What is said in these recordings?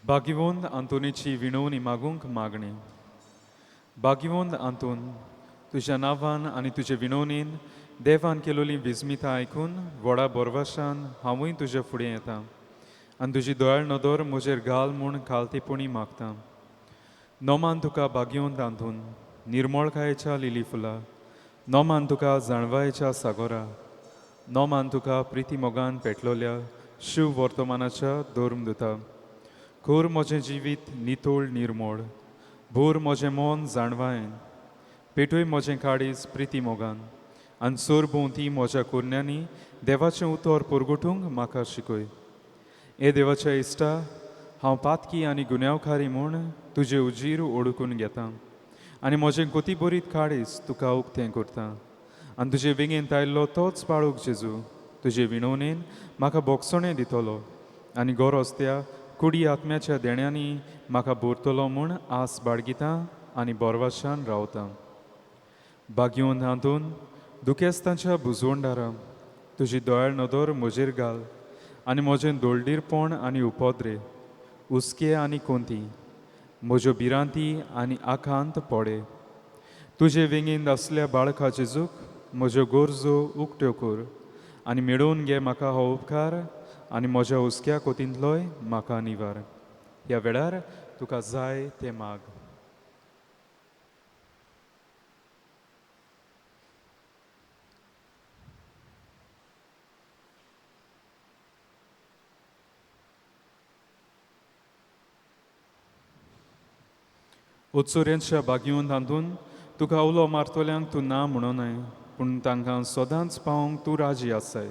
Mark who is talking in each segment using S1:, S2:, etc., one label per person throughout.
S1: भाग्यवंत आंतोनीची विणवणी मागूंक मागणी. भाग्यवंत आंतोन, तुज्या नांवान आनी तुजे विणवणीन देवान केलोली विस्मिता आयकून व्हडा बोरवाशान हांवूय तुजे फुडें येता आनी तुजी दयाळ नदर म्हजेर घाल म्हूण खालतीपणी मागता. नोमान तुका भाग्यवंत आंतोन, निर्मळकायेच्या लिली फुलां, नोमान तुका जाणवायेच्या सागोरा, नोमान तुका प्रिती मोगान पेटलोल्या शिव वर्तमानाच्या धर्मदुता. कर म्हजें जिवीत नितळ निर्मळ, भोर म्हजें मन जाणवायेन, पेटय म्हजें काळीज प्रिती मोगान आनी सोर भोंवती म्हज्या कुरण्यांनी देवाचें उतर परगटूंक म्हाका शिकय. हे देवाच्या इश्टा, हांव पातकी आनी गुन्यांवकारी म्हूण तुजे उजीर ओडकून घेता आनी म्हजें कोतीबरीत काळीज तुका उक्तें करता आनी तुजे वेंगेंत आयिल्लो तोच बाळूक जेजू तुजे विणवणेन म्हाका बोगसणें दितलो आनी गरज त्या कुडी आत्म्याच्या देण्यांनी म्हाका भरतलो म्हूण आस बाळगिता आनी बोरवाशान रावता. भाग्यवंत हातून दुखेस्तांच्या बुजवंडारा, तुजी दयाळ नदर म्हजेर घाल आनी म्हजें दोळडीरपण आनी उपद्रे, हुस्के आनी कोंती, म्हज्यो भिरांती आनी आकांत पडे. तुजे वेंगेंत आसल्या बाळका जेजूक म्हज्यो गरजो उक्त्यो कर आनी मेळोवन घे म्हाका हो उपकार आनी म्हज्या हुस्क्या कोतींतलोय म्हाका निवार. ह्या वेळार तुका जाय तें माग. उत्सुऱ्यांच्या भाग्यवंत हातून तुका उलो मारतल्यांक तूं ना म्हणोनाय, पूण तांकां सदांच पावोवंक तूं राजी आसाय.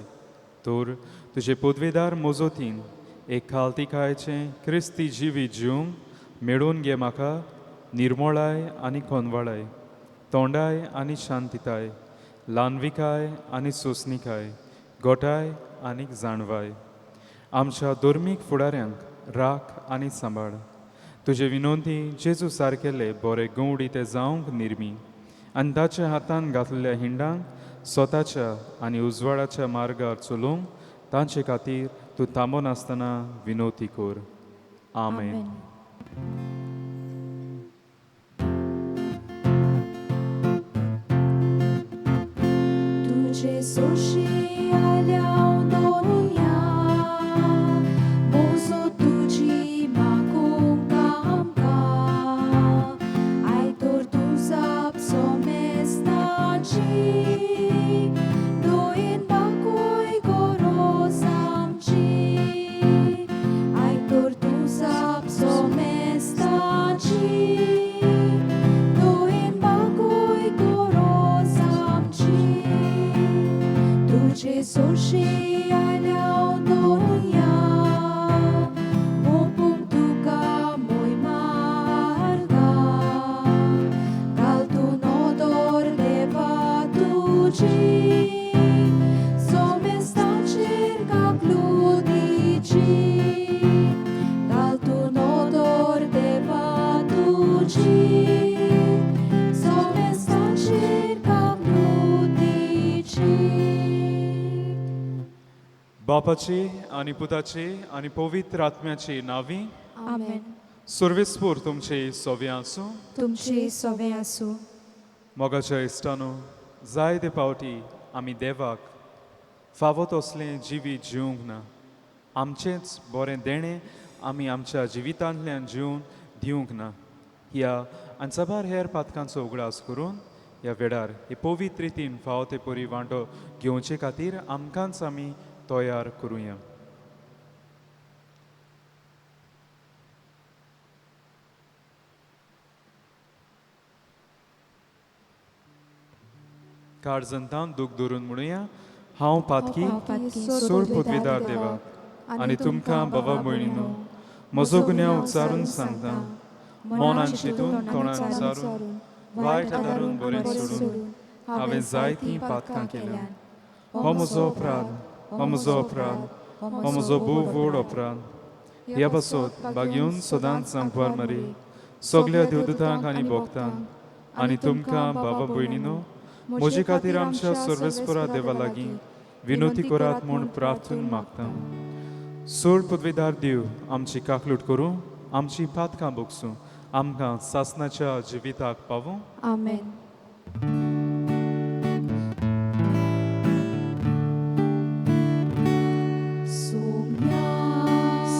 S1: तर तुजे पदवेदार मोजोतीन एक खालतिकायेचें क्रिस्ती जिवीत जिवंक मेळोवन घे म्हाका निर्मळाय आनी कोनवाळाय, तोंडाय आनी शांतिताय, ल्हानविकाय आनी सोंसणिकाय, गोठाय आनी जाणवाय. आमच्या धर्मीक फुडाऱ्यांक राख आनी सांबाळ. तुजे विनोंती जेजू सारकेले बरे गंवडी ते जावंक निर्मी आनी ताच्या हातान घातलेल्या हिंडांक स्वताच्या आनी उजवाडाच्या मार्गार चलोवंक तांचे खातीर तूं थांबनासतना विनोती कर. आमेन.
S2: तुझे सोशी आल्या दोनया, मोजो तुजी मागूंक आमकां. आयतोर तूं जाप सोमेस्ताची, दोयेन बाकूय गोरोज आमची. आयतोर तूं जाप सोमेस्ताची, दोयेन बाकूय गोरोज आमची. तुझे सोशी आल्या दोनया, मोपूंक तुका मोय मार्गा. घाल तूं नदर देवा तुजी, सोमेस्ताचेर काकलुतीची. घाल तूं नदर देवा तुजी, सोमेस्ताचेर काकलुतीची.
S1: बापाची आनी पुताची आनी पवित्र आत्म्याची नावी.
S2: आमेन.
S1: सर्वेस्पूर तुमचे सोवे आसूं.
S2: तुमचे सोवे आसूं.
S1: मोगाच्या इश्टानो, जायते फावटी आमी देवाक फावो तसलें जिवीत जिवंक ना. आमचेंच बरें देणें आमी आमच्या जिवितांतल्यान जिवन दिवंक ना. ह्या आनी साबार हेर पातकांचो उगडास करून ह्या वेळार हे पवित्र रितीन फावो ते परी वांटो घेवचे खातीर आमकांच आमी तयार करुया. काळजंतान दूख धरून म्हणुया, हांव पातकी सोड पदवीदार देवाक आनी तुमकां बाबा भयणीनो म्हजो गुन्यांव उच्चारून सांगता. मनान चिंतून तोंडान उच्चारून वायट आदारून बरें सोडून हांवें जायतीं पातकां केल्यात. हो म्हजो अपराध, हो म्हजो अपराध, हो म्हजो भोव व्हड अपराध. ह्या पासत भागयेवन सदांच सांगपार मारी सगल्या देवदूतांक आनी भक्तांक आनी तुमकां बाबा भयणीनो म्हजे खातीर आमच्या सर्वेस्परा देवा लागीं विनोती करात म्हूण प्रार्थून मागता. सोड पदवीदार देव आमची काकलूट करूं आमची पातकां भोगसूं, आमकां सासनाच्या जिविताक पावूं.
S2: आमेन. Sumya,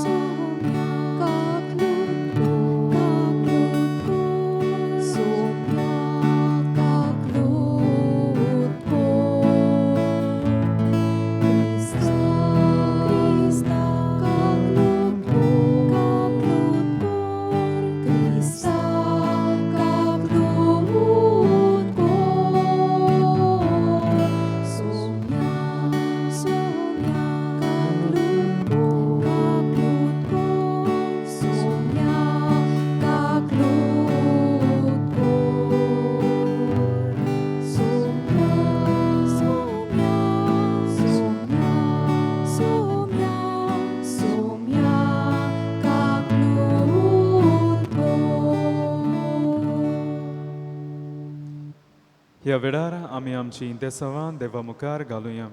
S2: sumya, kaklutko, kaklutko, sumya, kaklutko. Krista, Krista, kaklutko, kaklutko, Krista, kaklutko. Sumya, sumya, kaklutko, kaklutko, sumya, kaklutko. Sumya, sumya, sumya, sumya, sumya, kaklutko.
S1: ह्या वेळार आमी आमची इंतेसांवां देवा मुखार घालुया.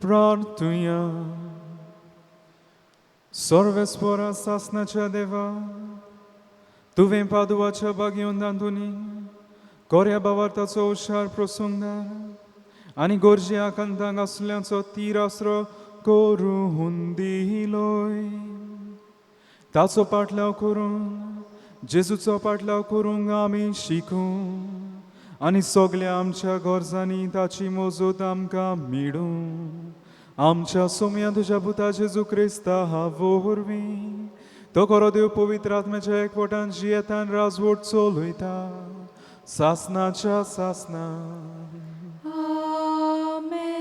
S1: प्रार्थुया. सर्वेस्परा सासनाच्या देवा, तुवें पादुवाच्या बागेवन दांतुनी कोऱ्या बावार्थाचो हुशार प्रसंगदार आनी गोरजे आकांतांक आसल्याचो तीर आसरो करून दिलोय. ताचो पाटलाव करून, जेजूचो पाटलाव करूंक आमी शिकूं आनी सगल्या आमच्या गरजांनी ताची मजत आमकां मेळूं. आमच्या सोम्या तुज्या पुता जेजू क्रिस्ता वरवीं, तो खरो देव पवित्र आत्म्याच्या एकवटान जियेतान राजवट चलयता सासनाच्या सासना.
S2: आमेन.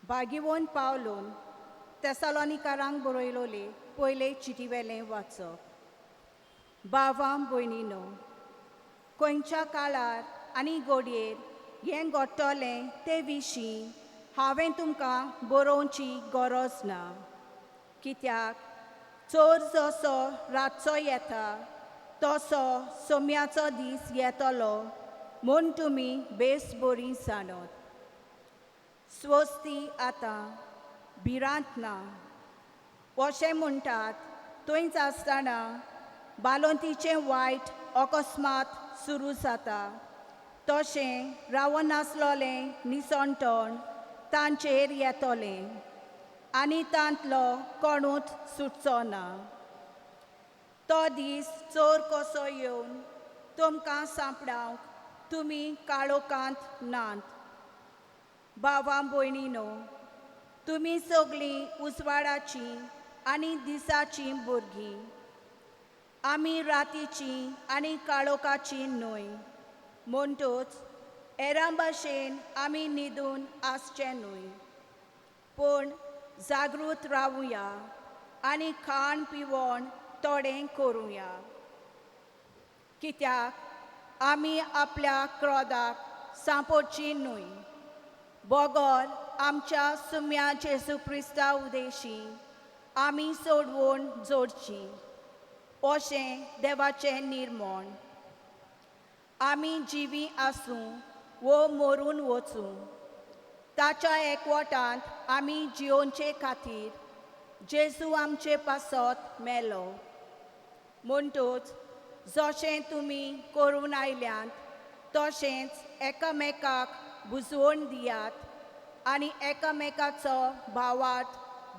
S3: भागीवोन पावलोन तेसालोनिकारांक बरयलोले पयले चिटीवेलें वाचप. बावां भयणीनो, खंयच्या काळार आनी घडयेर हें घडटलें ते विशीं हांवें तुमकां बरोवची गरज ना, कित्याक चोर जसो रातचो येता तसो सोम्याचो दीस येतलो म्हूण तुमी बेस बरी जाणत. स्वस्ती आतां भिरांत ना अशें म्हणटात थंयच आसतना बालोंतीचें वायट अकस्मात सुरू जाता तशें रावनासलोलें निसणटण तांचेर येतलें आनी तांतलो कोणूच सुटचो ना. तो दीस चोर कसो येवन तुमकां सांपडावंक तुमी काळोखांत नात. बाबा भयणीनो, तुमी सगळीं उजवाडाचीं आनी दिसाचीं भुरगीं. आमी रातीचीं आनी काळोखाचीं न्हय, म्हणटूच हेरां भाशेन आमी न्हिदून आसचें न्हय, पूण जागृत रावुया आनी खाण पिवण थोडें करुया, कित्याक आमी आपल्या क्रोधाक सांपोडची न्हय, बगर आमच्या सुम्या जेजू क्रिस्ता उदेशी आमी सोडवून जोडची अशें देवाचें निर्मण. आमी जिवी आसूं वो मरून वचूं, ताच्या एकवटांत आमी जियोवचे खातीर जेजू आमचे पासत मेलो. म्हणटूच जशें तुमी करून आयल्यात तशेंच एकामेकाक बुजवण दियात आनी एकामेकाचो भावार्थ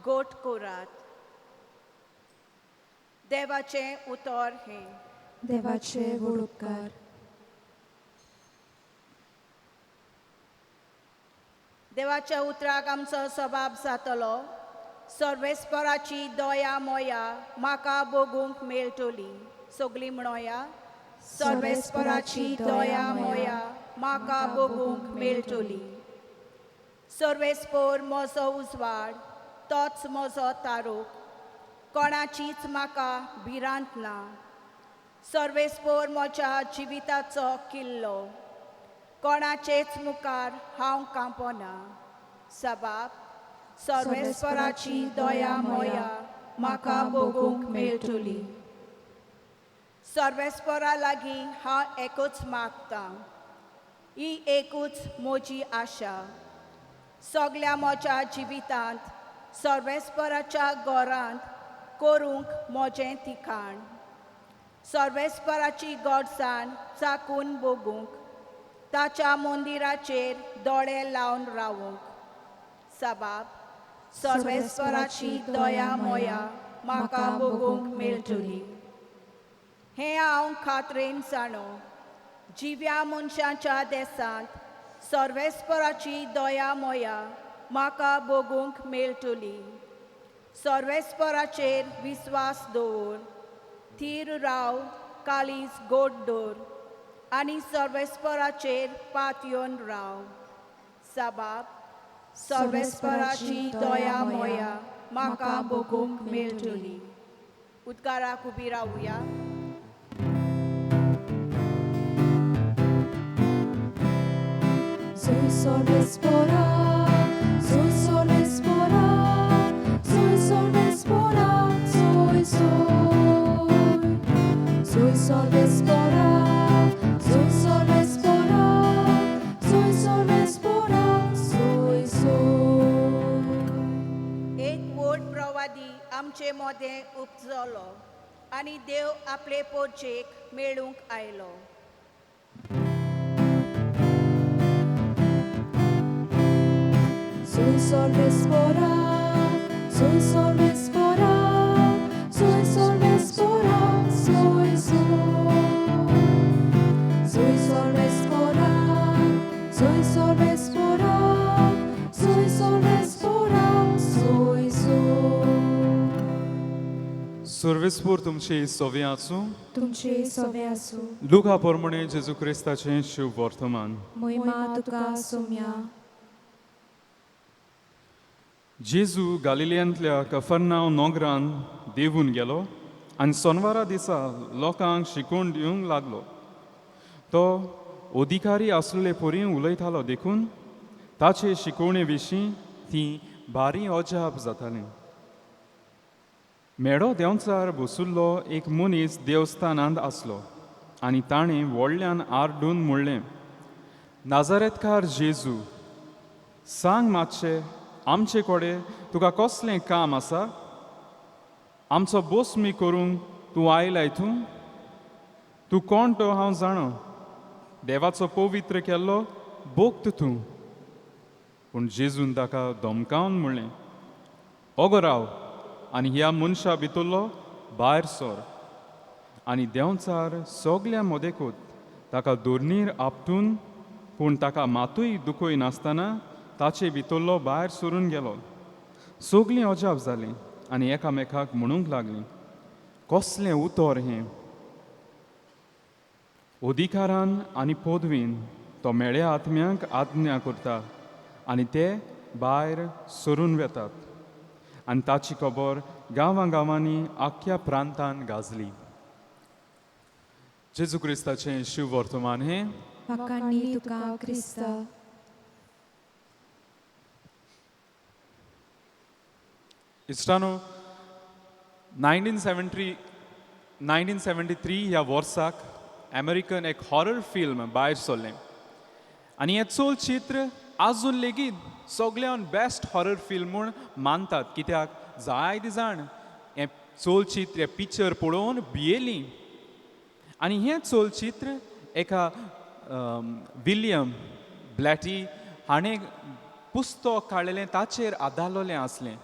S3: गोट करात. देवाचें उतर हें.
S2: देवाचे व्हड उपकार.
S3: देवाच्या उतराक आमचो सबाब जातलो. सर्वेस्पराची दया मोया म्हाका भोगूंक मेळटली. सगळीं म्हणोया, सर्वेस्पराची दया मोया म्हाका भोगूंक मेळटली. सर्वेस्पोर म्हजो उजवाड, तोच म्हजो तारूक, कोणाचीच म्हाका भिरांत ना. सर्वेस्पोर म्हज्या जिविताचो किल्लो. कोणाचेच मुखार हांव कांपना. सबाब सर्वेस्पराची दया मोया म्हाका भोगूंक मेळटली. सर्वेस्परा लागीं हांव एकूच मागतां, ही एकूच म्हजी आशा. सगल्या म्हज्या जिवितांत सर्वेस्पराच्या घरांत करूंक म्हजें थिकाण. सर्वेस्पराची गोडसाण चाकून भोगूंक, ताच्या मंदिराचेर दोळे लावन रावूंक. सबाब सर्वेस्पराची दया मोया म्हाका भोगूंक मेळटली. हें हांव खात्रेन जाणो, जिव्या मनशाच्या देसांत सर्वेस्पराची दया मोया म्हाका भोगूंक मेळटली. सर्वेस्पराचेर विस्वास दवर, थीर राव, काळीज गोड दवर आनी सर्वेस्पराचेर पातयेवन राव. सबाब सर्वेस्पराची दया मोया म्हाका भोगूंक मेळटली. उदकाराक उबी रावया.
S2: Soy sorvespora, soy sorvespora, soy sorvespora, soy soy. Soy sorvespora, soy sorvespora, soy sorvespora, soy soy.
S3: एक व्हड प्रवादी आमचे मोदें उपजलो आनी देव आपले पोरचेक मेळूंक आयलो.
S2: Soy sorvespora, soy sorvespora, soy sorvespora, soy soy. Soy sorvespora, soy sorvespora, soy sorvespora, soy soy.
S1: सर्वेस्पोर तुमचे सोवे आसूं.
S2: तुमचे सोवे आसूं.
S1: लुका पोरमणे जेजू क्रिस्ताचें शिव वर्तमान.
S2: मोहिमा तुका सोम्या.
S1: जेजू गालिलियांतल्या कफरनाव नोगरान देवून गेलो आनी सोनवारा दिसा लोकांक शिकोवन दिवंक लागलो. तो अधिकारी आसलेले परी उलयतालो, देखून ताचे शिकोवणे विशीं ती भारी अजाप जातालीं. मेडो देंवचार बसुल्लो एक मनीस देवस्थानांत आसलो आनी ताणें व्हडल्यान आरडून म्हणलें, नाजारेतकार जेजू, सांग मातशें आमचे कडेन तुका कसलें काम आसा? आमचो बोसमी करूंक तूं आयलाय? तूं तूं कोण तो हांव जाणो, देवाचो पवित्र केल्लो भोक्त तूं. पूण जेजून ताका धमकावन म्हणलें, ओगो राव आनी ह्या मनशा भितरलो भायर सर. आनी देंवचार सगल्या मदेकूत ताका दोरणीर आपटून, पूण ताका मातूय दुखय नासतना ताचे भितरलो भायर सरून गेलो. सगलीं अजाप जालीं आनी एकामेकाक म्हणूंक लागलीं, कसलें उतर हें! अधिकारान आनी पदवीन तो मेळ्या आत्म्यांक आज्ञा करता आनी ते भायर सरून वेतात. आनी ताची खबर गांवां गांवांनी आख्ख्या प्रांतान गाजली. जेजू क्रिस्ताचें शिव वर्तमान हें.
S2: वाखाणी तुका क्रिस्ता.
S1: इश्टानो, 1973 ह्या वर्साक अमेरिकन एक हॉरर फिल्म भायर सरलें आनी हें चलचित्र आजून लेगीत सगळ्यान बेस्ट हॉरर फिल्म म्हूण मानतात, कित्याक जायते जाण हें चलचित्र, हें पिक्चर पळोवन भियेलीं. आनी हें चलचित्र एका विलियम ब्लॅटी हाणें पुस्तक काडलेलें ताचेर आदारलेलें आसलें,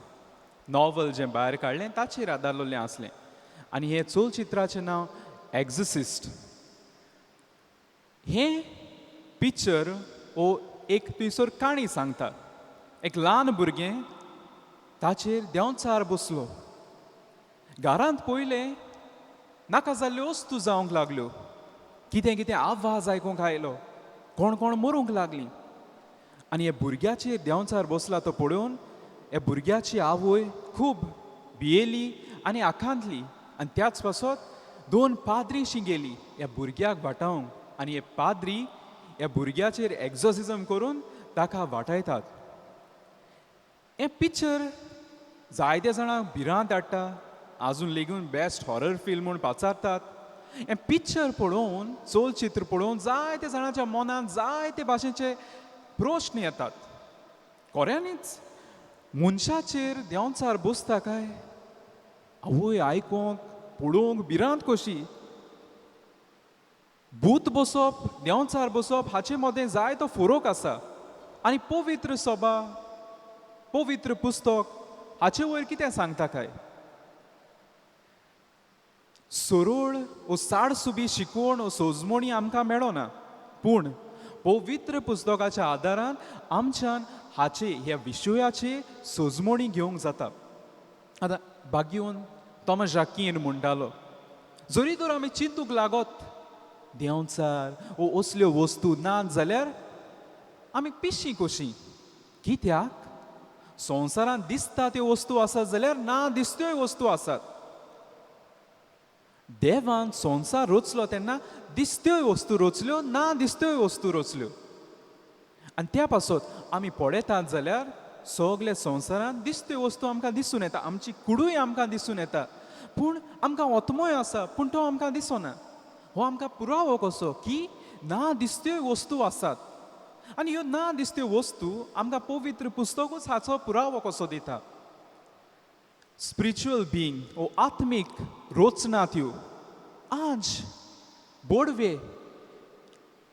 S1: नॉवल जें भायर काडलें ताचेर आदारलेलें आसलें. आनी हें चलचित्राचें नांव एक्झसिस्ट. हें पिक्चर हो एक थंयसर काणी सांगता. एक ल्हान भुरगें ताचेर देंवचार बसलो. घरांत पयलें नाका जाल्ल्यो वस्तू जावंक लागल्यो, कितें कितें आवाज आयकूंक आयलो, कोण कोण मरूंक लागलीं. आनी ह्या भुरग्याचेर देंवचार बसला तो पळोवन ह्या भुरग्याची आवय खूब भियेली आनी आकांतली आनी त्याच पासत दोन पाद्री शी गेली ह्या भुरग्याक वाटावंक आनी हे पाद्री ह्या भुरग्याचेर एक्झॉसिजम करून ताका वाटायतात. हें पिक्चर जायत्या जाणांक भिरांत हाडटा, आजून लेगून बेस्ट हॉरर फिल्म म्हूण पाचारतात. हें पिक्चर पळोवन, चलचित्र पळोवन जायत्या जाणांच्या मनांत जायते भाशेचे प्रश्न येतात. खऱ्यांनीच मनशाचेर देंवचार बसता काय? आवय, आयकोंक पळोवंक भिरांत कशी. भूत बसप, देंवचार बसप हाचे मदें जायतो फरक आसा आनी पवित्र सभा, पवित्र पुस्तक हाचे वयर कितें सांगता काय? सरळ ओ साडसुबी शिकवण ओ सोजमणी आमकां मेळना, पूण पवित्र पुस्तकाच्या आदारान आमच्यान हाचे ह्या विशयाचे सोजमणी घेवंक जाता. आतां भाग्यवन तोमास जाकीन म्हणटालो, जरी तर आमी चिंतूंक लागत देंवचार ओ असल्यो वस्तू ना जाल्यार आमी पिशीं कशीं. कित्याक संवसारांत दिसता त्यो वस्तू आसात जाल्यार ना दिसत्योय वस्तू आसात. देवान संवसार रचलो तेन्ना दिसत्योय वस्तू रचल्यो, ना दिसत्योय वस्तू रचल्यो. आनी त्या पासत आमी पळयतात जाल्यार सगल्या संवसारांत दिसत्यो वस्तू आमकां दिसून येता, आमची कुडूय आमकां दिसून येता, पूण आमकां आत्मोय आसा पूण तो आमकां दिसना. हो आमकां पुरावो कसो की ना दिसत्योय वस्तू आसात आनी ह्यो ना दिसत्यो वस्तू आमकां पवित्र पुस्तकूच हाचो पुरावो कसो दिता. स्पिरिच्युअल बिंग ओ आत्मीक रचना त्यो आज बोडवे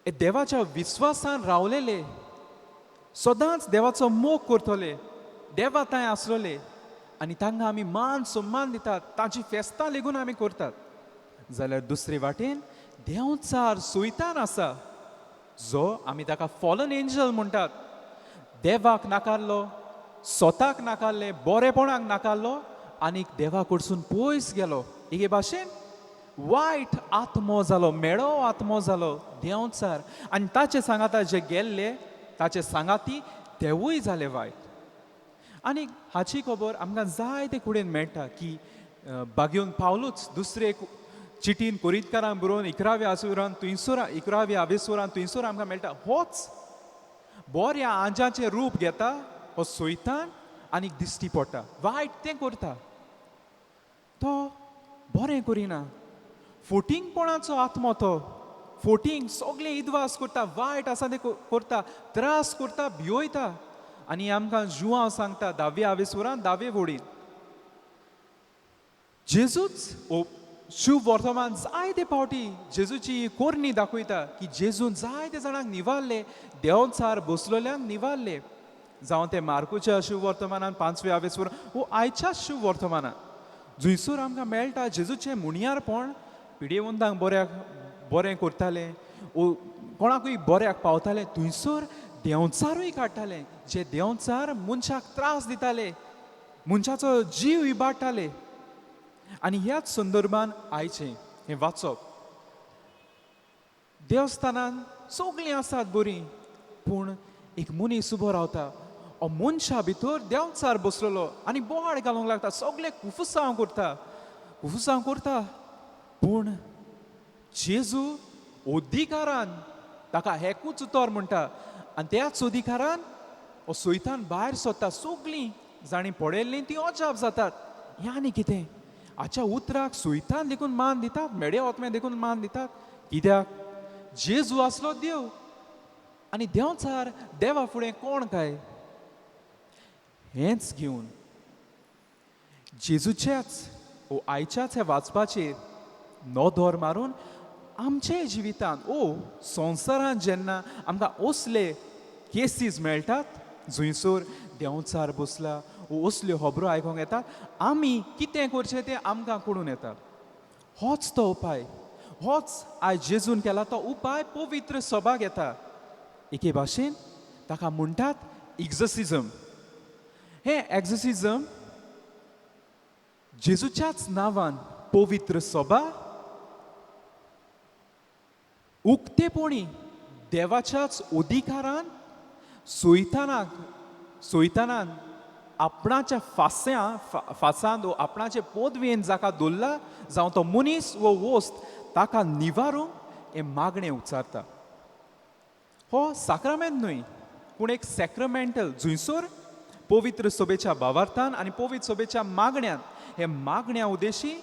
S1: हे देवाच्या विस्वासान रावलेले, सदांच देवाचो मोग करतले, देवा थंय आसलेले आनी तांकां आमी मान सन्मान दितात, तांची फेस्तां लेगून आमी करतात. जाल्यार दुसरे वाटेन देंवचार सुयतान आसा, जो आमी ताका फॉलन एंजल म्हणटात. देवाक नाकारलो, स्वताक नाकारले, बरेपणाक नाकारलो आनी देवा कडसून पयस गेलो. एके भाशेन वायट आत्मो जालो, मेळो आत्मो जालो देंवचार. आनी ताचे सांगाता जे गेल्ले ताचे सांगाती तेवूय जाले वायट. आनी हाची खबर आमकां जायते कडेन मेळटा की बागेवन पावलूच दुसरे चिटीन कोरितकारांक बरोवन 11व्या आसुरान थंयसर 11व्या आवेसुरान थंयसर आमकां मेळटा, होच बऱ्या आंजाचें रूप घेता हो सोयतान आनी दिश्टी पडटा, वायट तें करता, तो बरें करिना. फोटिंगपणाचो आत्मो तो, फोटींग सगळें इद्वास करता, वायट आसा तें करता, त्रास करता, भियोयता. आनी आमकां जुआंव सांगता 10व्या आवेसुरान 10वे वडीन जेजूच ओ शुभ वर्तमान जायते फावटी जेजूची कोरणी दाखयता की जेजून जायते जाणांक निवारले, देंवचार बसलेल्यांक निवारले. जावं ते मार्कूच्या शुभ वर्तमानान 5व्या आवेसुरान ओ आयच्या शुभ वर्तमानान जंयसर आमकां मेळटा जेजूचें मुणयारपण, पिडेवंतांक बऱ्याक बरें करताले ओ कोणाकूय बऱ्याक पावताले, थंयसर देंवचारूय काडटाले, जे देंवचार मनशाक त्रास दिताले, मनशाचो जीव इबाडटाले. आनी ह्याच संदर्भान आयचें हें वाचप, देवस्थानान सगळीं आसात बरीं, पूण एक मनीस उबो रावता, हो मनशा भितर देंवचार बसलेलो आनी बोवाळ घालूंक लागता, सगळें कुफुसांव करता, कुफुसांव करता. पूण जेजू अधिकारान ताका एकूच उतर म्हणटा आनी त्याच अधिकारान हो सोयतान भायर सोदता. सगळीं जाणीं पळयल्लीं तीं अजाप जातात, हें आनी कितें, हाच्या उतराक सुयतान देखून मान दितात, मेडे ओतमे देखून मान दितात. कित्याक जेजू आसलो देव आनी देंवचार देवा फुडें कोण काय? हेंच घेवन जेजूच्याच ओ आयच्याच ह्या वाचपाचेर नदर मारून आमचे जिवितांत ओ संवसारांत जेन्ना आमकां असले केसीस मेळटात जंयसर देंवचार बसला ओ असल्यो खबरो आयकूंक येतात, आमी कितें करचें तें आमकां कळून येता. होच तो उपाय, होच आयज जेजून केला तो उपाय पवित्र सभा घेता. एके भाशेन ताका म्हणटात एक्झॉर्सिजम. हें एक्झॉर्सिजम जेजूच्याच नांवान पवित्र सभा उक्तेपणी देवाच्याच अधिकारान सोयतानाक सोयतानान
S4: आपणाच्या फास्या फासांत वो आपणाचे पोदवेन जाका दवरला, जावं तो मनीस वो वस्त, ताका निवारूंक हें मागणें उच्चारता. हो साक्रामेंत न्हय पूण एक सॅक्रमेंटल, जुंयसर पवित्र सभेच्या भावार्थान आनी पवित्र सभेच्या मागण्यान हे मागण्या उद्देशी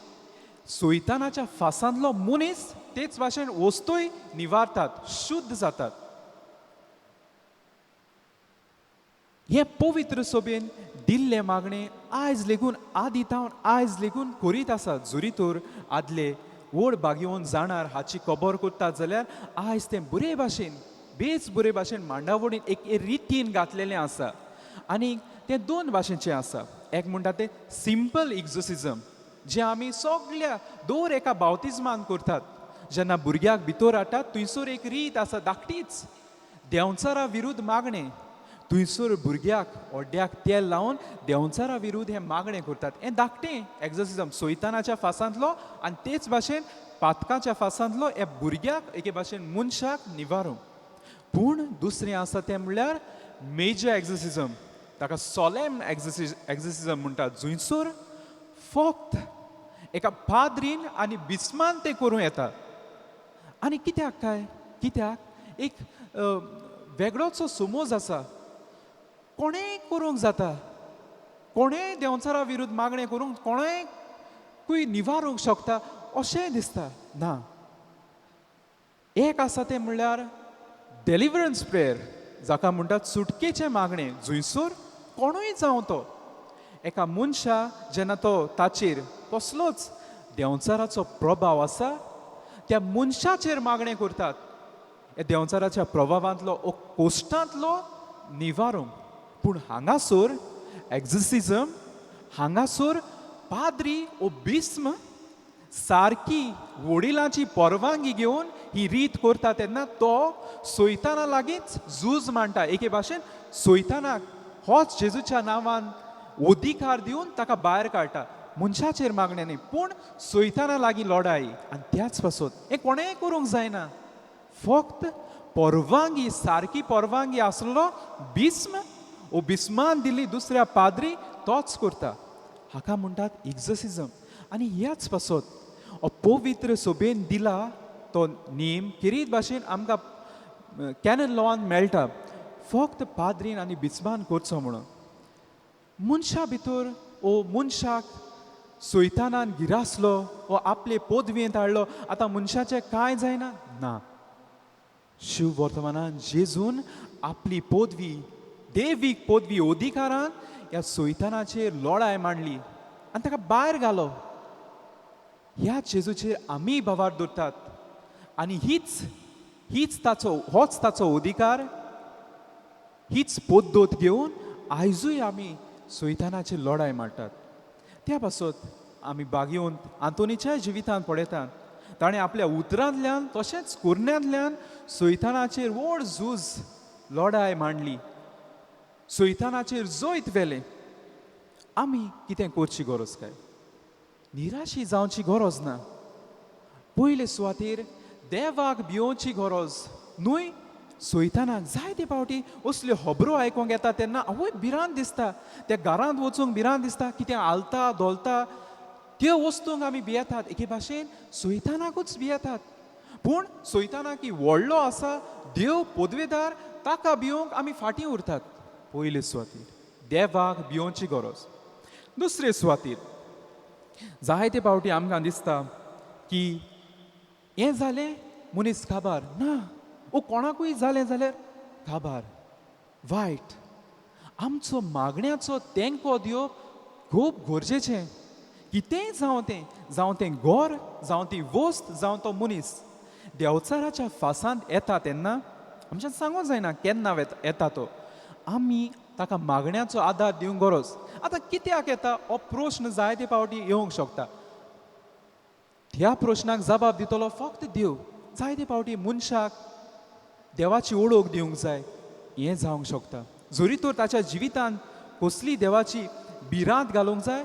S4: सोयतानाच्या फासांतलो मनीस तेच भाशेन वस्तूय निवारतात, शुद्ध जातात. हें पवित्र सभेन दिल्लें मागणें आयज लेगून आदी तावन आयज लेगून करीत आसात. जरी तर आदले व्हड भागेवन जाणार हाची खबर करतात जाल्यार आयज तें बरे भाशेन, बेस बरे भाशेन मांडावळीन एक रितीन घातलेलें आसा. आनी तें दोन भाशेचें आसा. एक म्हणटा तें सिंपल एक्झोसिजम, जें आमी सगल्या दर एका बावतिज्मान करतात. जेन्ना भुरग्याक भितर हाडटात थंयसर एक रीत आसा धाकटीच, देंवचारा विरुद्ध मागणें. थंयसर भुरग्याक ओड्ड्याक तेल लावन देंवचारा विरुद्ध हें मागणें करतात. हें धाकटें एक्झोसिजम सोयतानाच्या फासांतलो आनी तेच भाशेन पातकाच्या फासांतलो ह्या भुरग्याक एके भाशेन मनशाक निवारूंक. पूण दुसरें आसा तें म्हणल्यार मेजर एक्झोसिजम, ताका सोलेम एक्झोसिजम म्हणटात, जंयसर फक्त एका पाद्रीन आनी बिस्मान तें करूं येता. आनी कित्याक काय, कित्याक एक वेगळोचो समज आसा, कोणेंय करूंक जाता, कोणेंय देंवचारा विरुद्ध मागणें करूंक, कोणेंय निवारूंक शकता अशेंय दिसता. ना, एक आसा तें म्हणल्यार डेलिवरन्स प्रेयर, जाका म्हणटात सुटकेचें मागणें, जंयसर कोणूय जावं तो एका मनशा जेन्ना तो ताचेर कसलोच देंवचाराचो प्रभाव आसा त्या मनशाचेर मागणें करतात, ह्या देंवचाराच्या प्रभावांतलो ओ कोश्टांतलो निवारूंक. पूण हांगासर एक्झोसिजम, हांगासर पाद्री ओ बिस्म सारकी वडिलांची परवानगी घेवन ही रीत करता तेन्ना तो सोयताना लागींच झूज मांडटा. एके भाशेन सोयतानाक होच जेजूच्या नांवान अधिकार दिवन ताका भायर काडटा, मनशाचेर मागणें न्ही पूण सोयताना लागीं लडाई. आनी त्याच पासत हें कोणेंय करूंक जायना, फक्त परवानगी, सारकी परवानगी आसलो बिस्म ओ बिस्मान दिल्ली दुसऱ्या पाद्री तोच करता. हाका म्हणटात एक्झोसिजम. आनी ह्याच पासत हो पवित्र सभेन दिला तो नेम खेरीत भाशेन आमकां कॅनन लॉन मेळटा, फक्त पाद्रीन आनी बिस्मान करचो म्हणून. मनशा भितर ओ मनशाक सोयतानान गिरासलो वो आपले पदवेंत हाडलो, आतां मनशाचें कांय जायना. ना, शिव वर्तमानान जेजून आपली पदवी, देवीक पदवी अधिकारान ह्या सोयतानाचेर लडाय मांडली आनी ताका भायर घालो. ह्या जेजूचेर आमी भावार दवरतात आनी हीच हीच ताचो, होच ताचो अधिकार, हीच पद्दत घेवन आयजूय आमी सोयतानाचेर लडाय मांडटात. त्या पासत आमी बागेवन आंतोनीच्या जिवितांत पळयतात, ताणें आपल्या उतरांतल्यान तशेंच कुरण्यांतल्यान सोयतानाचेर व्हड झूज लडाय मांडली, सोयतानाचेर जैत व्हेलें. आमी कितें करची गरज काय? निराशी जावची गरज ना. पयले सुवातेर देवाक भियोवची गरज न्हय. सोयतानाक जायते फावटी असल्यो खबरो आयकूंक येता तेन्ना आवय भिरांत दिसता, त्या घरांत वचूंक भिरांत दिसता, कितें हालता धोलता त्यो वस्तूंक आमी भियेतात. एके भाशेन सोयतानाकूच भियेतात, पूण सोयतानाक की व्हडलो आसा देव पदवेदार, ताका भियोवंक आमी फाटीं उरतात. पयले सुवातेर देवाक भियोवची गरज. दुसरे सुवातेर जायते फावटी आमकां दिसता की हें जालें मनीस काबार ना, ओ कोणाकूय जालें जाल्यार काबार वायट. आमचो मागण्याचो तेंको दिवप खूब गरजेचें. कितेंय जावं तें, जावं तें घर, जावं ती वस्त, जावं तो मनीस देंवचाराच्या फासांत येता तेन्ना आमच्यान सांगूंक जायना केन्ना येता तो. आमी ताका मागण्याचो आदार दिवंक गरज. आतां कित्याक येता हो प्रश्न जायते फावटी येवंक शकता. ह्या प्रश्नाक जबाब दितलो फक्त देव. जायते फावटी मनशाक देवाची ओळख दिवंक जाय, हें जावंक शकता. जरी तर ताच्या जिवितांत कसली देवाची भिरांत घालूंक जाय,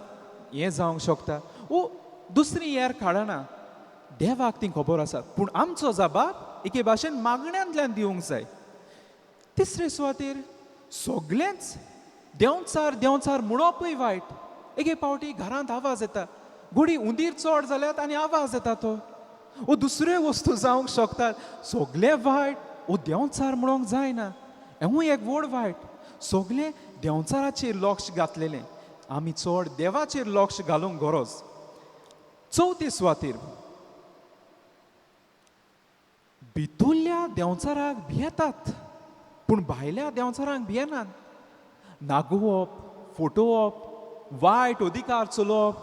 S4: हें जावंक शकता. ओ दुसरी हेर काडना, देवाक ती खबर आसा, पूण आमचो जबाब एके भाशेन मागण्यांतल्यान दिवंक जाय. तिसरे सुवातेर सगळेंच देंवचार देंवचार म्हणपूय वायट. एक फावटी घरांत आवाज येता, घोडी उंदीर चड जाल्यात आनी आवाज येता तो, ओ दुसऱ्यो वस्तू जावंक शकतात. सगलें वायट ओ देंवचार म्हणूंक जायना, हेंवूय एक व्हड वायट. सगलें देंवचाराचेर लक्ष घातलेलें, आमी चड देवाचेर लक्ष घालूंक गरज. चवथे सुवातेर भितुल्ल्या देंवचाराक भियेतात पूण भायल्या देंवचारांक भियेनात. नागोवप, फटोवप, वायट अधिकार चलोवप,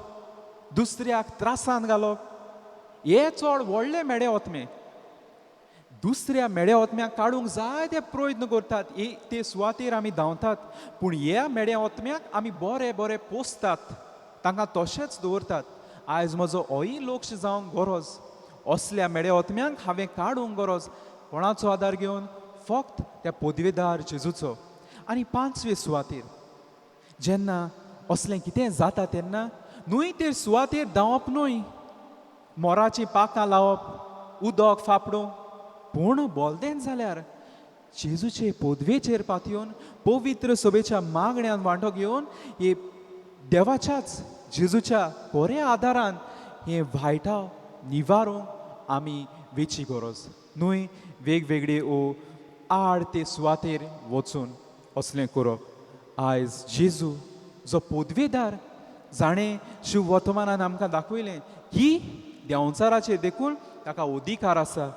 S4: दुसऱ्याक त्रासान घालप, हे चड व्हडले मेडे ओतमे. दुसऱ्या मेड्या ओतम्याक काडूंक जायते प्रयत्न करतात, ते सुवातेर आमी धांवतात, पूण ह्या मेड्या ओतम्याक आमी बरे बरे पोसतात, तांकां तशेंच दवरतात. आयज म्हजो होय लक्ष जावंक गरज, असल्या मेड्या ओतम्यांक हांवें काडूंक गरज. कोणाचो आदार घेवन? फक्त त्या पदवेदार जेजूचो. आनी पांचवे सुवातेर जेन्ना असलें कितें जाता तेन्ना न्हय ते सुवातेर धांवप न्हय, मोराचीं पाखां लावप, उदक फापडूंक, पूण बोलदेन जाल्यार जेजूचे पदवेचेर पातयेवन पवित्र सभेच्या मागण्यान वांटो घेवन हे देवाच्याच जेजूच्या बऱ्या आदारान हे वायटाव निवारूंक आमी वेची गरज न्हय. वेगवेगळे ओ आड ते सुवातेर वचून असलें करप. आयज जेजू जो पदवेदार, जाणें शिव वर्तमानान आमकां दाखयलें की देंवचाराचेर देखून ताका अधिकार आसा,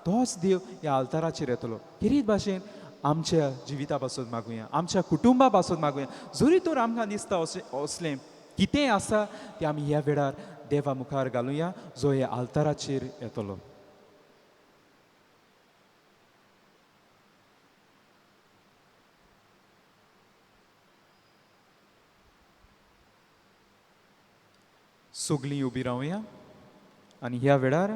S4: तोच देव ह्या आल्ताराचेर येतलो. खेरीत भाशेन आमच्या जिविता पासून मागुया, आमच्या कुटुंबा पासून मागुया. जरी तर आमकां दिसता अशें असलें कितें आसा तें आमी ह्या वेळार देवा मुखार घालुया जो ह्या आल्ताराचेर येतलो. सगलीं उबी रावया आनी ह्या वेळार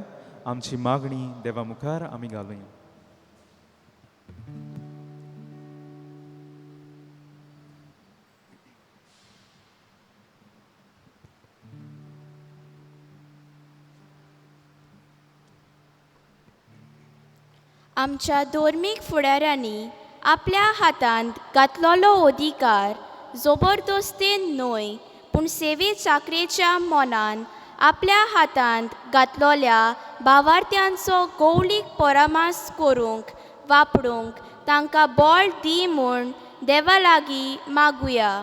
S4: आमची मागणी देवा मुखार आमी घालुया.
S5: आमच्या धर्मीक फुडाऱ्यांनी आपल्या हातांत घातलेलो अधिकार जबरदस्तेन न्हय पूण सेवे चाकरेच्या मनान आपल्या हातांत घातलेल्या भावार्थ्यांचो गौलीक परामर्स करूंक वापरूंक तांकां बळ दी म्हूण देवा लागीं मागुया.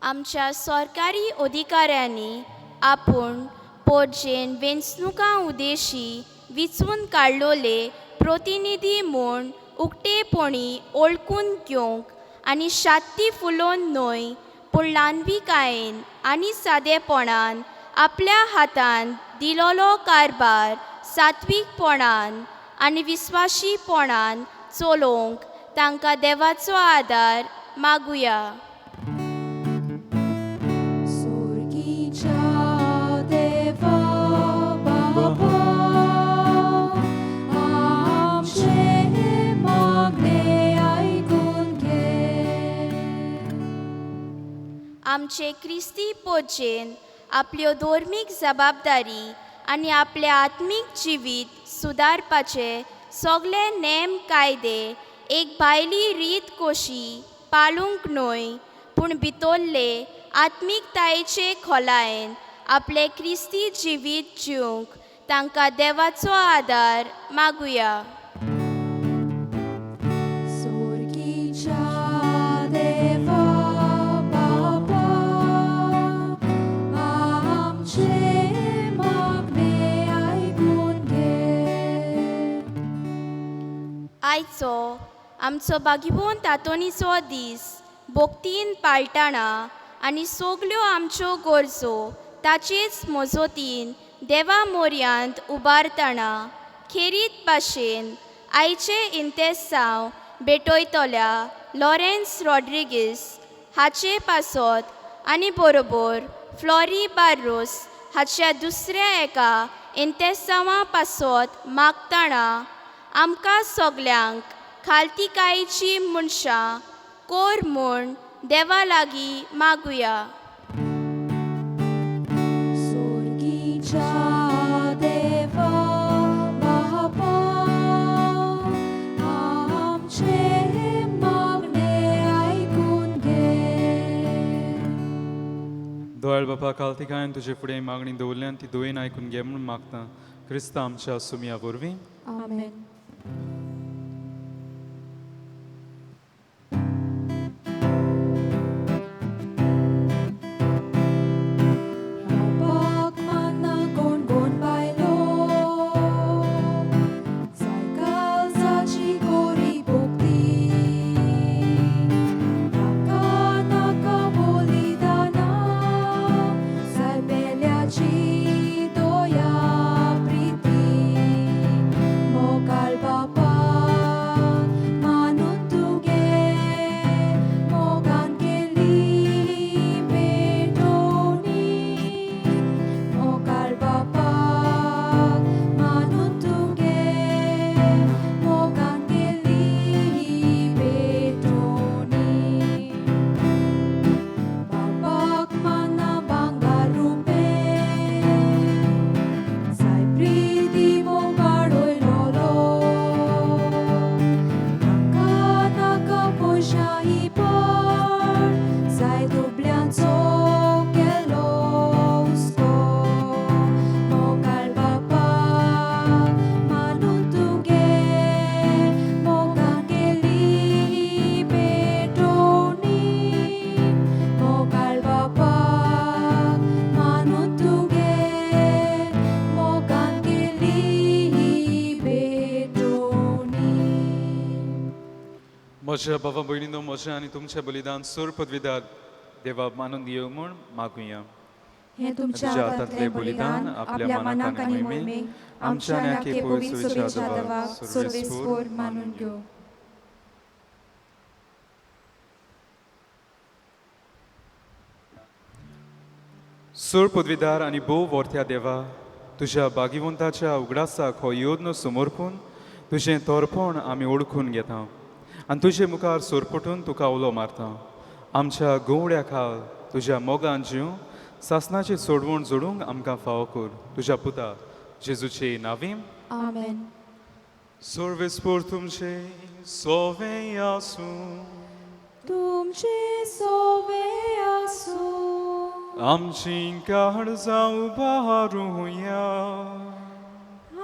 S5: आमच्या सरकारी अधिकाऱ्यांनी आपूण पोरजेन वेंचणुकां उद्देशी विचून काडलोले प्रतिनिधी म्हूण उक्तेपणी ओळखून घेवंक आनी शात्ती फुलोवन न्हय पूण ल्हानविकायेन आनी सादेपणान आपल्या हातान दिलोलो कारभार सात्वीकपणान आनी विस्वाशीपणान चलोवंक तांकां देवाचो आदार मागुया. आमचे क्रिस्ती पोजेन आपल्यो धर्मीक जबाबदारी आनी आपलें आत्मीक जिवीत सुदारपाचे सगळे नेम कायदे एक भायली रीत कशी पाळूंक न्हय पूण भितरले आत्मीकतायेचे खोलायेन आपलें क्रिस्ती जिवीत जिवंक तांकां देवाचो आदार मागुया. आयचो आमचो बागीबोन तातोनीचो दीस भक्तीन पाळटाना आनी सगल्यो आमच्यो गरजो ताचेच मजतीन देवा मोर्यांत उबारतना खेरीत भाशेन आयचे इंतेसांव भेटयतल्या लॉरेन्स रॉड्रिगीस हाचे पासत आनी बरोबर फ्लॉरी बार्रोस हाच्या दुसऱ्या एका इंतेसांवा पासत मागतना आमकां सगल्यांक खालतिकायेची मनशां कोर म्हूण देवा लागीं मागुया.
S2: सोर्गीच्या देवा बापा आमचें मागणें आयकून घे.
S1: दोयाळ बापा, कालतिकायन तुजे फुडें मागणी दवरल्यान ती दोयेन आयकून घे म्हूण मागता, क्रिस्ता आमच्या सुमया वरवीं.
S2: आमेन. बापाक मान्ना कोण कोण बायलो जाय काळजाची कोरी भोक्ती नाका नाका बलिदाना जाय पेल्याची दया प्रिती मोगाळ बापा मानून तुगे मोगान केली पेटोवणी मोगाळ बापा मानून तुगे मोगान केली पेटोवणी बापाक मान्ना भांगर रुपें जाय प्रिती मोगाडयलोलो नाका नाका पयशां पण जाय दुबल्यांचो केलो हुस्को मोगाळ बापा मानून तुगे मोगान केली पेटोवणी मोगाळ बापा मानून तुगे मोगान केली पेटोवणी.
S1: म्हज्या बाबा भयणीनो, म्हजें आनी तुमचें बलिदान सोर पदवीदार देवा मानून घेवं म्हूण मागुया.
S2: हें तुमच्या हातांतलें बलिदान आपल्या मनाक आनी मोहिमेक आमच्या आनी आख्खे पवित्र सभेच्या देवाक सर्वेस्पोर मानून घेवं.
S1: सोर पदवीदार आनी भोव वर्त्या देवा, तुज्या भागिवंताच्या उगडासाक हो योद्न समर्पून तुजें तोरपण आमी ओळखून घेता आनी तुजे मुखार सोरपटून तुका उलो मारता. आमच्या गोवड्या खाल तुज्या मोगान जीव सासनाची सोडवण जोडूंक आमकां फावो कर, तुज्या पुता जेजूचे नावीं.
S2: आमेन.
S1: सर्वेस्पोर तुमचे सोवे आसूं.
S2: तुमचे सोवे आसूं.
S1: आमची काळजां उबारुया.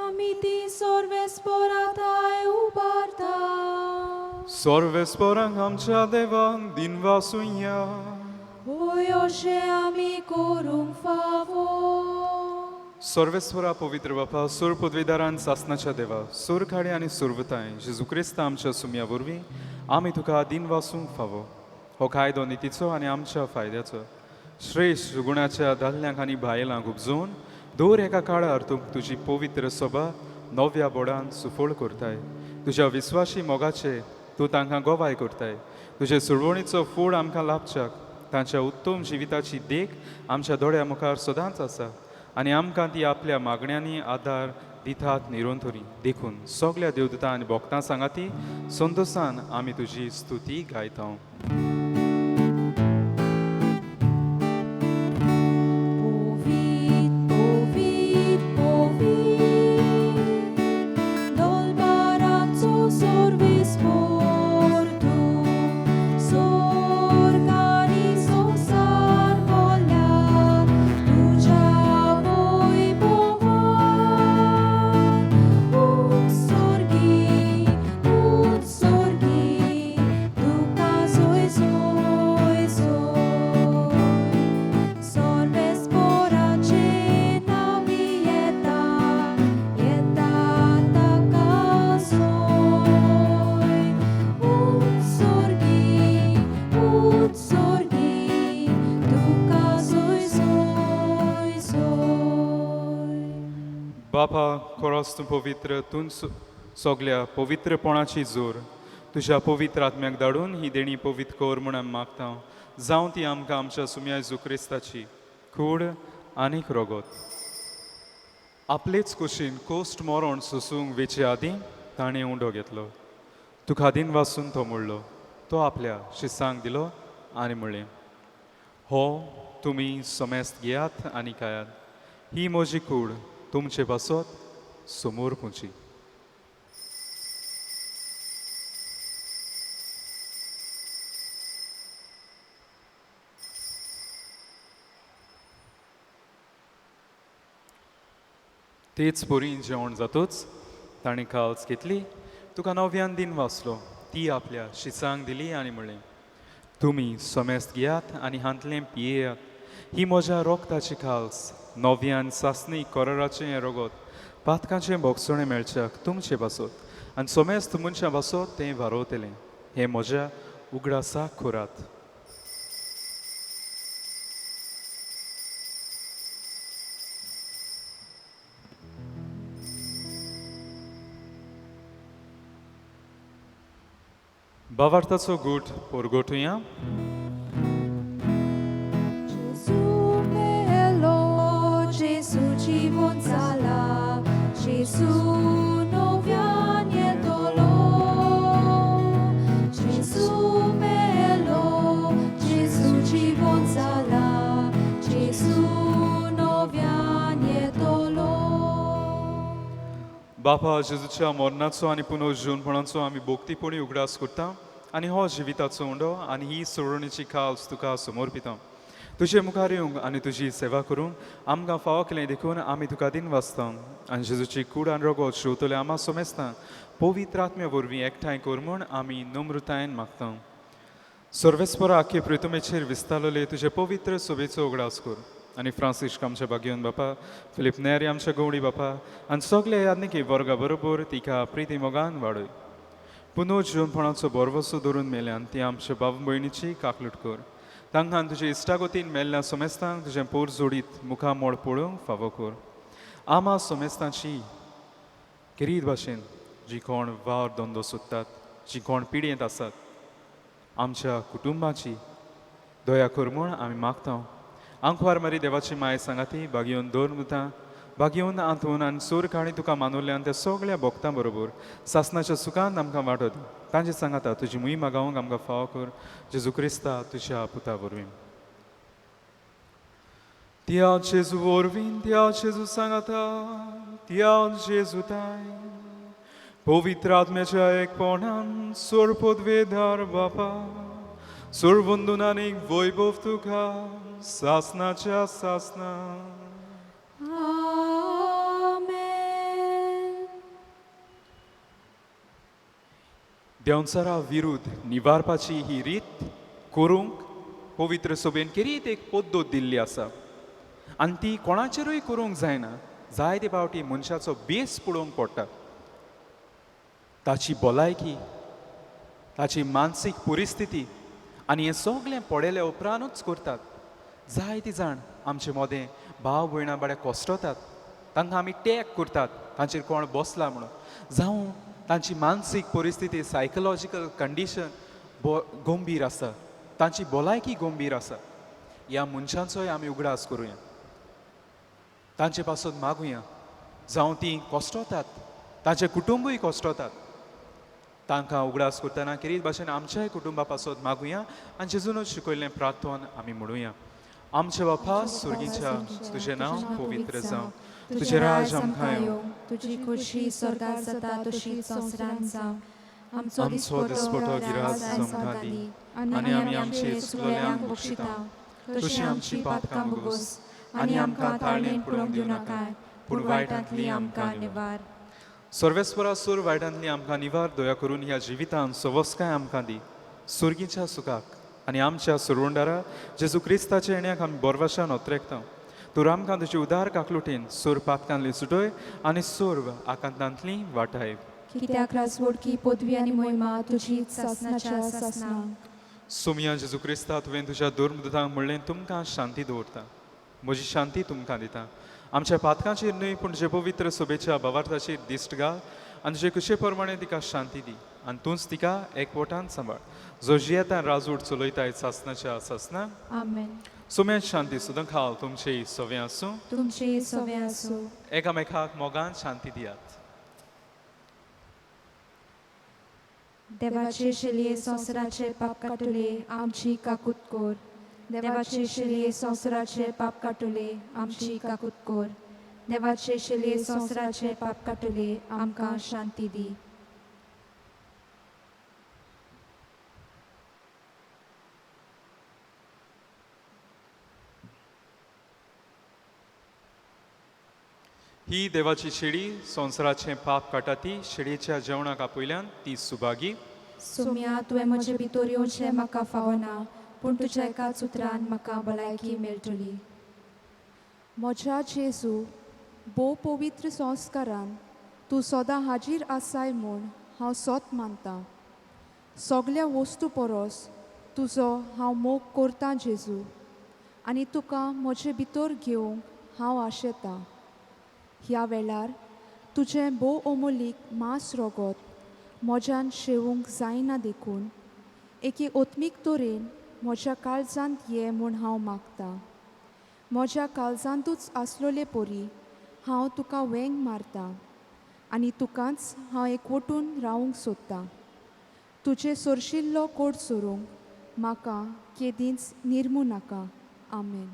S2: आमी ती सर्वेस्पोराताय उबारता.
S1: सर्वेस्पोरांक आमच्या देवाक दिनवासुया.
S2: होय, अशें आमी करूंक फावो.
S1: सर्वेस्वरा पवित्र बापा, सूर पदवीदारान सासनाच्या देवा, सूर खाडे आनी सुरवताय जेजू क्रिस्ता आमच्या सुमया वरवीं आमी तुका दिनवासूंक फावो. हो कायदो नितीचो आनी आमच्या फायद्याचो श्रेश्ठ गुणाच्या दादल्यांक आनी बायलांक उपजोवन दर एका काळार तूं तुजी पवित्र सभा नव्या बोडान सुफळ करताय. तुज्या विस्वाशी मोगाचे तूं तांकां गवाय करताय. तुजे सुळवणीचो फूड आमकां लाभच्याक तांच्या उत्तम जिविताची देख आमच्या दोळ्या मुखार सदांच आसा आनी आमकां ती आपल्या मागण्यांनी आदार दितात निरंतरी. देखून सगल्या देवदूतां आनी भक्तां सांगाती संतोसान आमी तुजी स्तुती गायता.
S2: पोवीत पोवीत पोवीत दोलबाराचो सर्वेस्पोर तूं सोर्ग आनी संवसार भरल्यात तुज्या वैभवान. उत्सर्गी उत्सर्गी तुका सोय सोय सोय सर्वेस्पोराचे नांवी येता येता ताका सोय. उत्सर्गी उत्सर्गी तुका सोय सोय सोय.
S1: बापा, खोरोस तूं पवित्र, तूं सगल्या पवित्रपणाची जोर तुज्या पवित्र आत्म्याक धाडून ही देणी पवित्र कर म्हूण आमी मागता. जावं ती आमकां आमच्या सुमया जेजू क्रिस्ताची कूड आनीक रोगोत. आपलेच कुशीन कोस्ट मरण सोसूंक वेचे आदीं ताणें उंडो घेतलो, तुका दिन वासून तो मोडलो. तो आपल्या शिसांक दिलो आनी म्हणलें, हो तुमी समेस्त घेयात आनी खायात, ही म्हजी कूड तुमचे पासत समोर पुची. तेच परी जेवण जातूच ताणें काल्स घेतली, तुका नव्यान दिन वाचलो, ती आपल्या शिसांक दिली आनी म्हणलें, तुमी समेस्त घेयात आनी हांतलें पियेयात, ही म्हज्या रोगताची काल्स, नव्यान सासणी कराराचें हें रगत पातकांचें भोगसणें मेळच्याक तुमचे पासत आनी समेस्त मनशां पासत तें वारोवतलें. हें म्हज्या उगडासाक करात. भावार्थाचो गूट परगटुया.
S2: Gesù melo, Gesù जीवन जाला, Gesù नव्यान येतलो. Gesù melo, Gesù जीवन जाला, Gesù नव्यान येतलो.
S1: बापा, जेजूच्या मरणाचो आनी पुनर्जीवनपणाचो आमी भोक्तीपणी उगडास करता आनी हो जिविताचो उंडो आनी ही सोडवणीची काल्स तुका समर्पिता. तुजे मुखार येवंक आनी तुजी सेवा करूंक आमकां फावो केलें देखून आमी तुका दिन वाचता आनी जेजूची कूड आनी रगत शिंवतले आमा सोमेस्ता पवित्र आत्म्या वरवीं एकठांय कर म्हूण आमी नम्रतायेन मागता. सर्वेस्परा आख्खे प्रितुमेचेर विस्तारलेले तुजे पवित्र सोबेचो उगडास कर आनी फ्रांसिस्क आमच्या बागेवन बापा, फिलीप नेरी आमच्या गवडी बापा आनी सगळे यादनिकी वर्गा बरोबर तिका प्रिती मोगान वाडय. पुनर्जीवनपणाचो बरवसो धरून मेल्यान ती आमच्या बाब भयणीची काकलूट कर. तांकां तुजे इश्टागतीन मेल्ल्या सोमेस्तांक तुजें पोर जोडीत मुखामोळ पळोवंक फावो कर. आमा सोमेस्तांची खेरीत भाशेन जी कोण वावर धंदो सोदतात, जी कोण पिडयेंत आसात, आमच्या कुटुंबाची दया कर म्हूण आमी मागता. आंकवार मारी देवाची माय सांगाती बागेवन दोन मुतां बागेवन आंतून आनी सूर काणी तुका मानुल्ल्यान त्या सगळ्या भोक्तां बरोबर सासनाच्या सुखान आमकां वांटो दी. तांचे सांगाता तुजी मुय मागावंक आमकां फावो कर, जेजू क्रिस्ता तुज्या पुता वरवीं. त्या जेजू वरवीं, त्या जेजू सांगाता, त्या जेजू ताय पवित्र आत्म्याच्या एकपणान सोरपदवेदार बापा, सोरबंदून आनी वैभव तुका सासनाच्या सासना.
S2: आमेन.
S1: देंवचारा विरुद्ध निवारपाची ही रीत करूंक पवित्र सभेन खेरीत एक पद्दत दिल्ली आसा आनी ती कोणाचेरूय करूंक जायना. जायते फावटी मनशाचो बेस पळोवंक पडटा, ताची भलायकी, ताची मानसीक परिस्थिती आनी हें सगळें पळयल्या उपरांतूच करतात. जायते जाण आमचे मदें भाव भयणां बरे कश्टतात, तांकां आमी टॅग करतात तांचेर कोण बसला म्हणून. जावं तांची मानसीक परिस्थिती, सायकोलॉजिकल कंडिशन गंभीर आसा, तांची भलायकी गंभीर आसा. ह्या मनशांचोय आमी उगडास करुया, तांचे पासून मागुया. जावं तीं कश्टतात, तांचें कुटुंबूय कश्टतात, तांकां उगडास करतना खेरीत भाशेन आमच्याय कुटुंबा पासत मागुया आनी जेजूनच शिकयल्लें प्रार्थन आमी म्हणुया. आमच्या बापा सुर्गीच्या, तुजें नांव पवित्र जावं, तुजें राज आमकां येवं,
S2: तुजी खुशी स्वर्गार जाता तशी संवसारांत जावं. आमचो
S1: आमचो दिसपटो गिरास आमकां दी आनी आमी आमचे चुकलेल्यांक बक्षिता तशी आमची पातकां भोगोस आनी आमकां ताळणेन पडूंक दिवं नाकाय, पूण वायटांतली आमकां निवार. सर्वेस्परा सूर वायटांतली आमकां निवार. दया करून ह्या जिवितान सवस्काय आमकां दी सुर्गीच्या सुखाक आनी आमच्या सुरवंडारा जेजू क्रिस्ताच्या येण्याक आमी बोरवाशान ओत्रेकता. तूं आमकां तुजी उदार काकलुटीन सूर पातकांतली सुटय आनी सर्व आकांतांतली वाटाय.
S2: कित्याक राजवडकी पदवी आनी मोहिमा तुजी सासनाच्या सासना.
S1: सोमया जेजू क्रिस्ता, तुवें तुज्या दुर्मदतांक म्हणलें, तुमकां शांती दवरता, म्हजी शांती तुमकां दिता. आमच्या पातकांचेर न्हय पूण जे पवित्र सोबेच्या भावार्थाचेर दिश्ट घाल आनी तुजे कुशे प्रमाणे तिका शांती दी आनी तूंच तिका एकवटान सांबाळ, जो जियेता राजवट चलयताय सासनाच्या सासना.
S2: आमेन.
S1: सोम्या शांती सुद्दां खाल तुमचे सवे आसूं,
S2: तुमचे सवे आसूं.
S1: एकामेकाक मोगान शांती दियात.
S2: देवाचे शेलये संवसाराचे पाप काटुले आमची काकूत कोर. देवाचे शेलये संवसाराचे पाप काटुले आमची काकूत कोर. देवाचे शेलये संवसाराचे पाप काटुले आमकां शांती दी.
S1: ही देवाची शेळी संवसाराचें पाप काडटा ती शेळयेच्या जेवणाक आपयल्यान ती सुभागी.
S2: सोम्या, तुवें म्हजे भितर येवचें म्हाका फावना, पूण तुज्या एकाच उतरान म्हाका भलायकी मेळटली.
S3: म्हज्या जेजू, भोव पवित्र संस्कारान तूं सदां हाजीर आसाय म्हूण हांव सत मानतां. सगल्या वस्तू परस तुजो हांव मोग करतां जेजू, आनी तुका म्हजे भितर घेवंक हांव आशेतां. ह्या वेळार तुजें भोव अमोलीक मांस रगत म्हज्यान शेवूंक जायना, देखून एके ओत्मीक तरेन म्हज्या काळजांत ये म्हूण हांव मागतां. म्हज्या काळजांतूच आसलोले परी हांव तुका वेंग मारतां आनी तुकाच हांव एकवटून रावूंक सोदतां. तुजें सोरशिल्लो कोट सोरूंक म्हाका केदींच निर्मू नाका. आमेन.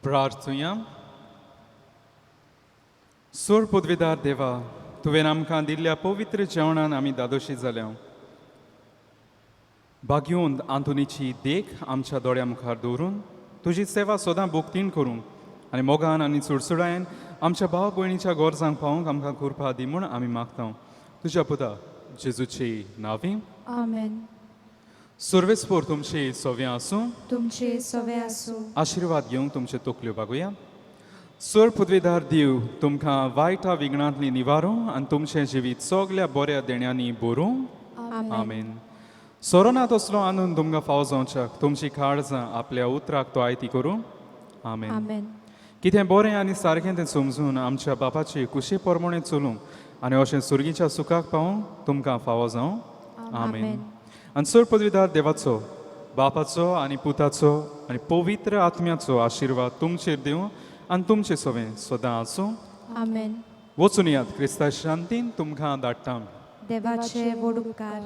S1: प्रार्थुया. सोर पदवीदार देवा, तुवें आमकां दिल्ल्या पवित्र जेवणान आमी दादोशी जाल्या. भाग्योन आंतोनीची देख आमच्या दोळ्या मुखार दवरून तुजी सेवा सदां भोक्तीन करूंक आनी मोगान आनी चुडचुडायेन आमच्या भाव भयणीच्या गरजांक पावोवंक आमकां कृपा दी म्हूण आमी मागता तुज्या पुता जेजूची नांवी.
S2: आमेन.
S1: सर्वेस्पोर तुमचे सोव्यां आसूं.
S2: तुमचे सवे आसूं.
S1: आशिर्वाद घेवंक तुमच्यो तकल्यो बागोया. सर पदवीदार देव तुमकां वायटा विघ्नांतली निवारूं आनी तुमचें जिवीत सगल्या बऱ्या देण्यांनी भरूं. आमेन. सोरोना तसलो आनंद तुमकां फावो जावच्याक तुमची काळजां आपल्या उतराक तो आयती करूं. आमेन.
S2: आमेन.
S1: कितें बरें आनी सारकें तें समजून आमच्या बापाचे कुशे प्रमाणें चलूंक आनी अशें सुर्गीच्या सुखाक पावूंक तुमकां फावो जावं. आमेन. आनी सर पदवीदार देवाचो, बापाचो आनी पुताचो आनी पवित्र आत्म्याचो आशिर्वाद तुमचेर दिवं आनी तुमचे सवें सदां आसूं.
S2: आमेन.
S1: वचून यात क्रिस्ता शांतीन तुमकां धाडटा.
S2: देवाचे व्हड उपकार.